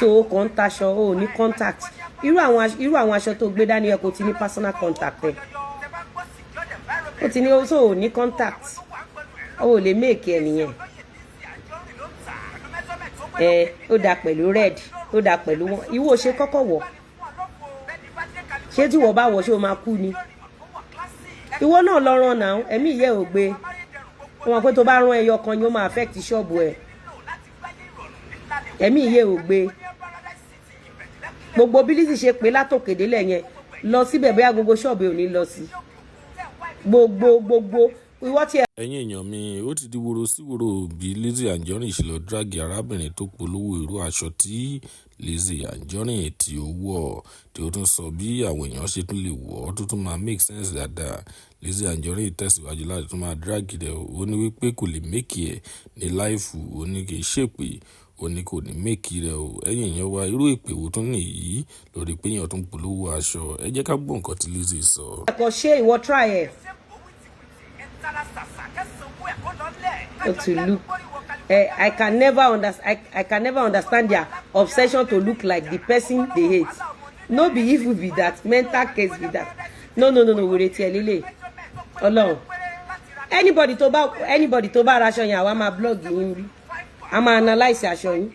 So o kàn ń taṣọ, o ò ní contact. Irú àwọn aṣọ tó gbé dání ẹ, kò ti ní personal contact ẹ, ó ti ní. So ò ní contact, o ò lè make ẹ nìyẹn. Ẹ ó dáa pẹ̀lú red, ó dáa pẹ̀lú wọn. Ìwọ ṣe kọ́kọ́ wọ̀. Ṣé tí wọ́n bá wọ̀, ṣé o máa kú ni? Ìwọ náà lọ rán náà, ẹ̀mí ìyẹ́ ò gbé wọn pé tó bá rán ẹyọ kan yóò máa affect ṣọ́ọ̀bù ẹ̀. Ẹ̀mí ìyẹ́ ò gbé gbogbo bí Lizzy ṣe pé látòkè délẹ̀ yẹn lọ síbẹ̀, bóyá gbogbo ṣọ́ọ̀bù ò ní lọ sí gbogbo gbogbo ìwọ tí ẹ. Ẹ̀yin èèyàn mi, ó ti di woro sí woro bí Lizzy Anjorin ṣe lọ drag arábìnrin tó polówó irú aṣọ tí Lizzy Anjorin tí ó wọ̀, tí ó tún sọ bí àwọn èèyàn ṣe tún lè wọ̀ ọ́ tó tún máa make sense dáadáa. Lizzy Anjorin tẹ̀síwájú láti tún máa drag rẹ̀. Ó ní wípé kò lè make ẹ̀ ní life. Ó ní kì í ṣèpè, ó ní kò ní make rẹ̀ o. Ẹ̀yin èèyàn wa, irú èpè wo tún nìyí lórí pé èèyàn tún polówó aṣọ? Ẹ jẹ́ ká gbọ́ nǹkan tí Lizzy sọ. Ẹ̀kọ́ ṣé ìwọ try ẹ̀ to look I can never understand their obsession to look like the person they hate. No be evil be that, mental case be that. No, no, no, no. Wèrè tiẹ̀ lélẹ̀. Ọlọ́run, anybody tó bá ra aṣọ yẹn, àwa máa blog yín rí, a máa analyse aṣọ yín,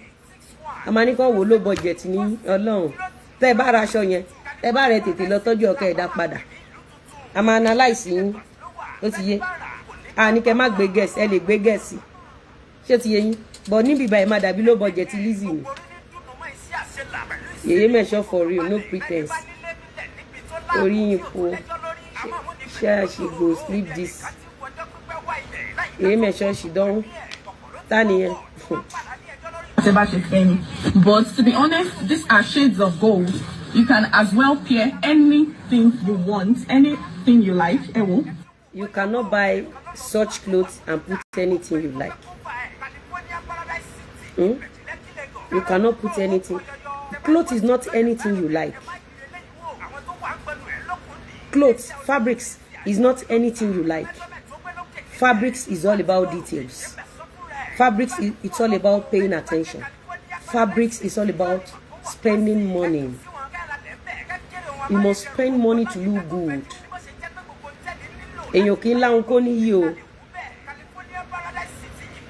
a máa ní kàn wò ló budget ní. Ọlọ́run, tẹ́ ẹ bá ra aṣọ yẹn, tẹ́ ẹ bá rẹ tètè lọ tọ́jú ọkọ ẹ̀dá padà, a máa analyse yín. Ó ti yé a ní kẹ́ má gbé gẹ̀ẹ́sì, ẹ lè gbé gẹ̀ẹ́sì. Ṣé ti yé yín? Bọ̀ níbi ìbáyìí, má dàbí low budget Lizzy ni. Yèyé mẹ́sọ̀ for real, no pretense. Orí yín po ṣé she go sleep this. Yèyé mẹ́sọ̀, she don ta nìyẹn. Whatever ṣe fẹ́ ni. But to be honest, these are shades of gold. You can as well pair anything you want, anything you like. Ẹ wo. You cannot buy such clothes and put anything you like. You cannot put anything. Clothes is not anything you like. Clothes, fabrics is not anything you like. Fabrics is all about details. Fabrics, it's all about paying attention. Fabrics is all about spending money. You must spend money to look good. Èèyàn kì í láhun kó níyì o.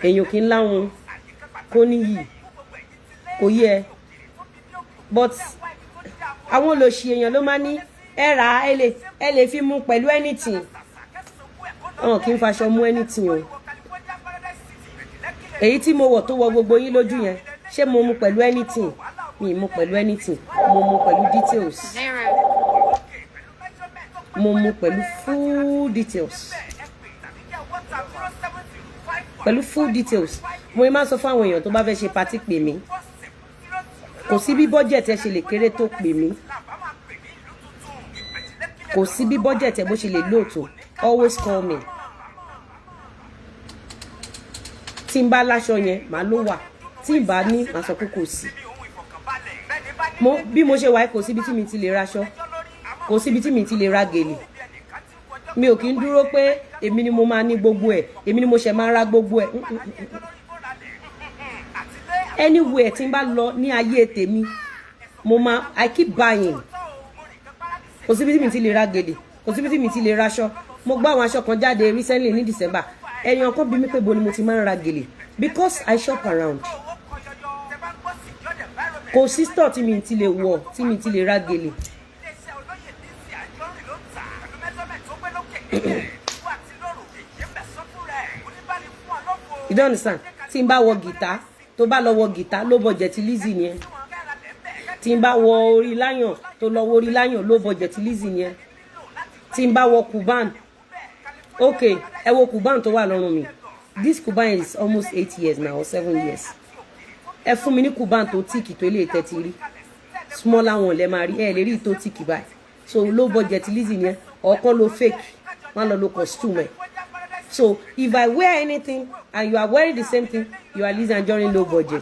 Èèyàn kì í láhun kó níyì, kò yẹ. But àwọn olòṣì èèyàn ló máa ní ẹ rà á, ẹ lè fi mú pẹ̀lú anything. Wọn kì í faṣọ mú anything o. Èyí tí mo wọ̀ tó wọ gbogbo yín lójú yẹn, ṣé mo mú pẹ̀lú anything? Mi ì mú pẹ̀lú anything. Mo mú pẹ̀lú details, mo mú pẹ̀lú full details, pẹ̀lú full details. Mo máa ń sọ fún àwọn èèyàn tó bá fẹ́ ṣe party, pè mí. Kò sí bí budget ẹ ṣe lè kéré tó, pè mí. Kò sí bí budget ẹ bó ṣe lè lóòótọ́, always call me. Tí n bá láṣọ yẹn, màá ló wà. Tí n bá ní, màá sọ pé kò sí. Mo bí mo ṣe wà, kò síbi tí mi ti lè raṣọ, kò síbi tí mi ti lè ra gèlè. Mi ò kí ń dúró pé èmi ni mo máa ní gbogbo ẹ̀, èmi ni mo ṣẹ̀ máa ra gbogbo ẹ̀. Anywhere tí n bá lọ ní ayé tèmi, mo máa, I keep buying. Kò síbi tí mi ti lè ra gèlè, kò síbi tí mi ti lè raṣọ. Mo gbọ́ àwọn aṣọ kan jáde recently ní December. Ẹ̀yàn kan bí mi pé bo ni mo ti máa ń ra gèlè, because I shop around. Kò sí store tí mi ti lè wọ̀, tí mi ti lè ra gèlè. You don't understand? Tí n bá wọ gìtá, tó bá lọ wọ gìtá, low budget Lizzy ni ẹ. Tí n bá wọ orí láyàn, tó lọ wọ orí láyàn, low budget Lizzy ni ẹ. Tí n bá wọ kuban, ok, ẹ wo kuban tó wà lọ́rùn mi. This kuban is almost 8 years now or 7 years. Ẹ fún mi ní kuban tó thick tó ilé tẹ́tí rí. Smaller one lẹ máa rí, ẹ lè rí tó thick báyìí. So low budget Lizzy ni ẹ. Ọ̀kan lo fake, wọn lọ lo costume ẹ. So if I wear anything and you are wearing the same thing, you are Lizzy Anjorin low budget.